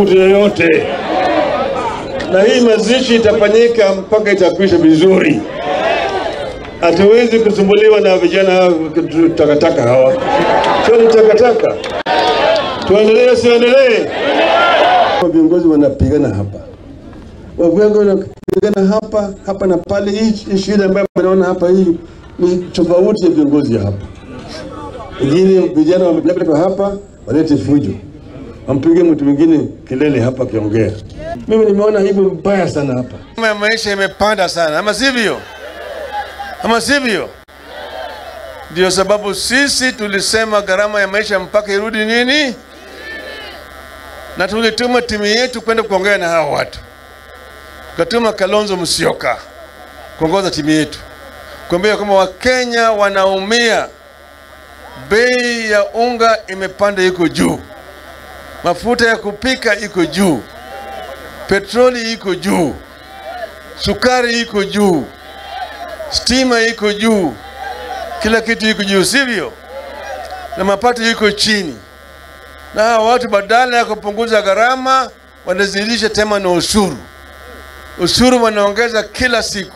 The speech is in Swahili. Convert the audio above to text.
Mtu yeyote. Na hii mazishi itafanyika mpaka itakwisha vizuri. Hatuwezi kusumbuliwa na vijana takataka hawa. Sio ni takataka. Tuendelee, siendelee? Viongozi wanapigana hapa. Viongozi wanapigana hapa, hapa na pale. Hii shida ambayo mnaona hapa hii ni tofauti ya viongozi hapa. Wengine vijana wamepelekwa hapa walete fujo. Ampige mtu mwingine kelele hapa kiongea. Mimi nimeona hivyo mbaya sana hapa. Maisha imepanda sana, ama sivyo? Ama sivyo? Ndio sababu sisi tulisema gharama ya maisha mpaka irudi nini? Na tulituma timu yetu kwenda kuongea na hao watu. Tukatuma Kalonzo Musyoka kuongoza timu yetu. Kuambia kama Wakenya wanaumia. Bei ya unga imepanda iko juu. Mafuta ya kupika iko juu. Petroli iko juu. Sukari iko juu. Stima iko juu. Kila kitu iko juu, sivyo? Na mapato iko chini. Na hawa watu badala ya kupunguza gharama wanazidisha tena na ushuru. Ushuru wanaongeza kila siku.